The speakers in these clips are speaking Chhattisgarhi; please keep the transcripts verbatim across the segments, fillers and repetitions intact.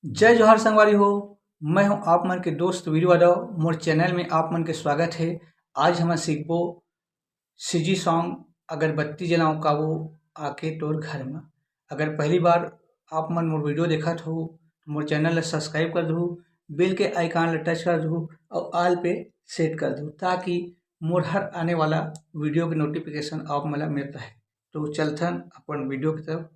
जय जोहार संगवारी हो, मैं हूं आप मन के दोस्त वीरू यादव। मोर चैनल में आप मन के स्वागत है। आज हम सीखबो सीजी सॉन्ग अगरबत्ती जलाऊं काबू आके तोर घर में। अगर पहली बार आप मन मोर वीडियो देखत हो तो मोर चैनल ला सब्सक्राइब कर दू, बेल के आइकन ला टच कर दू और ऑल पे सेट कर दू, ताकि मोर हर आने वाला वीडियो के नोटिफिकेशन आप मन ला मिलता है। तो चलथन अपन वीडियो की तरफ।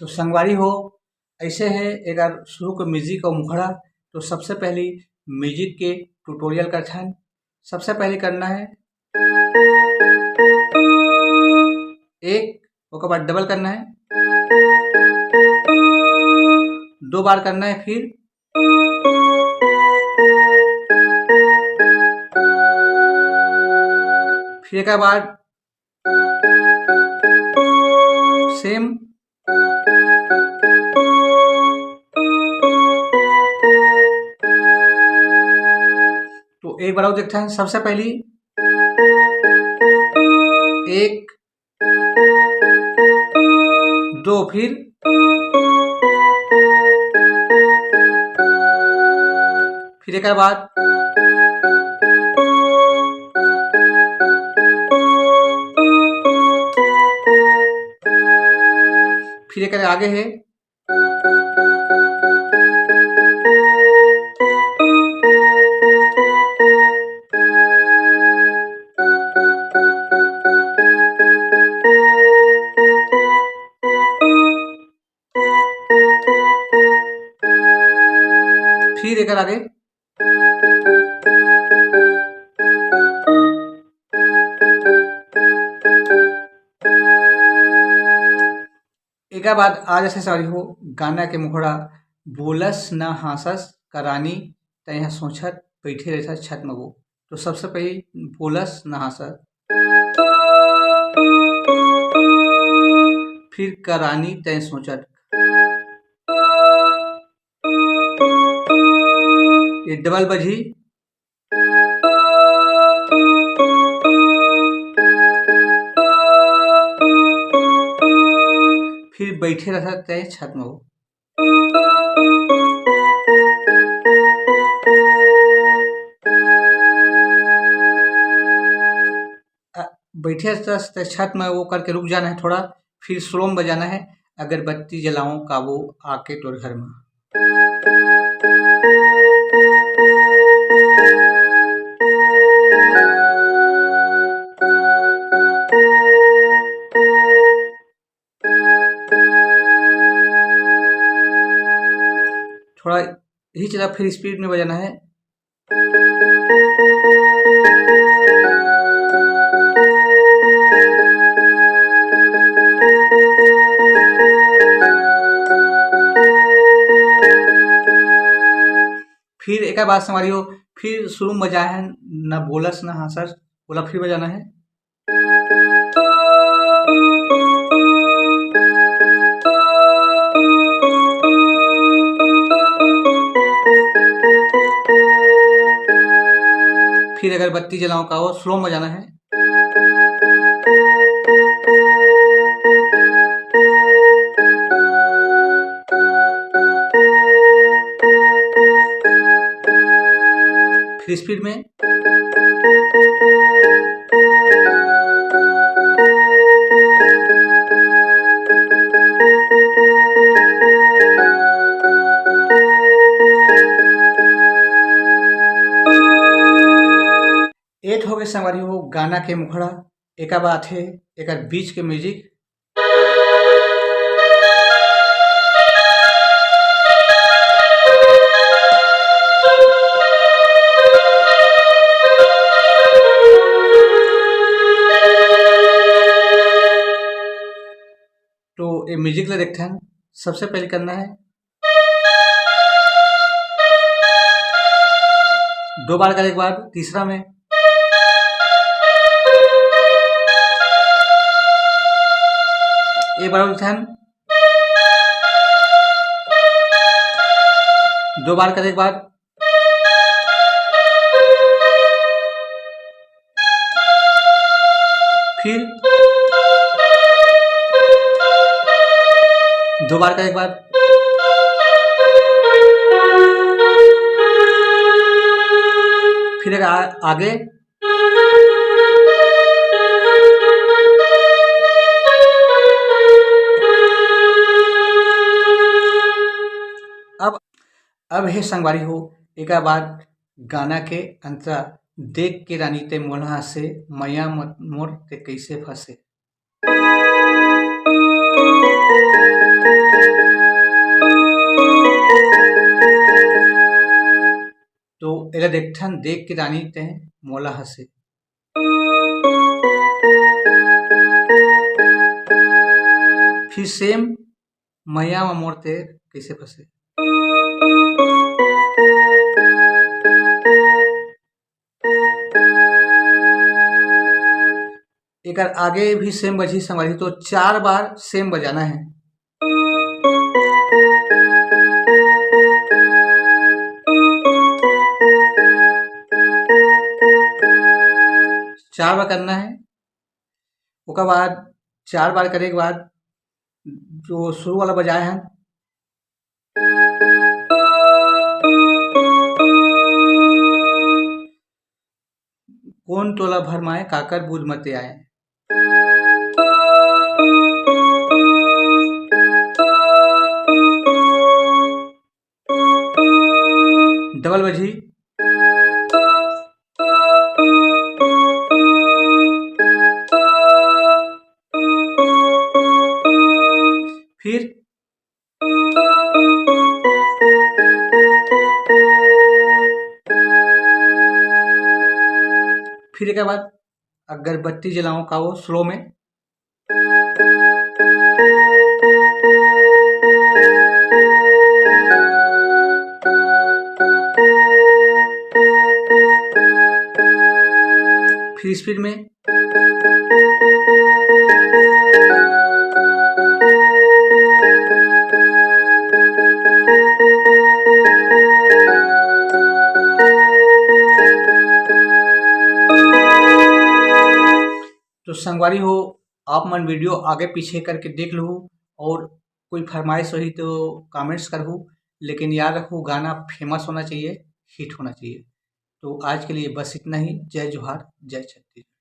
तो संगवारी हो, ऐसे है एकर शुरू के म्यूजिक और मुखड़ा। तो सबसे पहली म्यूजिक के ट्यूटोरियल करथन। सबसे पहले करना है एक, ओकर बाद डबल करना है, दो बार करना है, फिर फिर एक बार सेम। तो एक बार और देखते हैं। सबसे पहली एक, दो, फिर फिर एक बार फिर एक आगे है। फिर एकर आगे। एकर बाद आ जैसे सॉरी हो गाना के मुखड़ा, बोलस न हांसस करानी, तैं ह सोचत बैठे रहथस छत म वो। तो सबसे पहले बोलस न हांसस, फिर करानी तैं सोचत, ये डबल बजी, फिर बैठे रहता तय छत में वो। अ, बैठे रहता तय छत में वो करके रुक जाना है थोड़ा, फिर स्लो में बजाना है, अगरबत्ती जलाऊं काबू आके तोर घर में। थोड़ा यही चला, फिर स्पीड में बजाना है। फिर एक बात संगवारी हो, फिर शुरू में जाए हैं, न बोलस न हांसस, बोला फिर बजाना है। फिर अगरबत्ती जलाओ का वो स्लो में जाना है। फिर स्पीड में। एट हो गए संगवारी हो गाना के मुखड़ा। एकर बाद आथे एकर बीच के म्यूजिक। तो ये म्यूजिक ला देखथन। सबसे पहले करना है दो बार करे के बाद तीसरा में, एक बार उठन, दो बार करे के बाद फिर दो बार करे के बाद फिर आ, आगे। अब अब हे संगवारी हो, एकर बाद गाना के अंतरा, देख के रानी ते मोला हंसे, मया मत मोर ते कैसे फंसे। तो एला देखथन, देख के रानी ते मोला हंसे। फिर सेम, मया म मोर ते कैसे फंसे। एकर आगे भी सेम बजही संगवारी, तो चार बार सेम बजाना है। चार बार करना है। ओकर बाद चार बार करे के बाद जो शुरू वाला बजाए हैं, कोन तोला भरमाए, काकर बूझ मते आए। डबल बजही। फिर फिर एकर बाद अगरबत्ती जलाओ का वो स्लो में। फिर स्पीड में। तो संगवारी हो, आप मन वीडियो आगे पीछे करके देख लहू और कोई फरमाइश होही तो कमेंट्स करहू, लेकिन याद रखो गाना फेमस होना चाहिए, हिट होना चाहिए। तो आज के लिए बस इतना ही। जय जोहार, जय छत्तीसगढ़।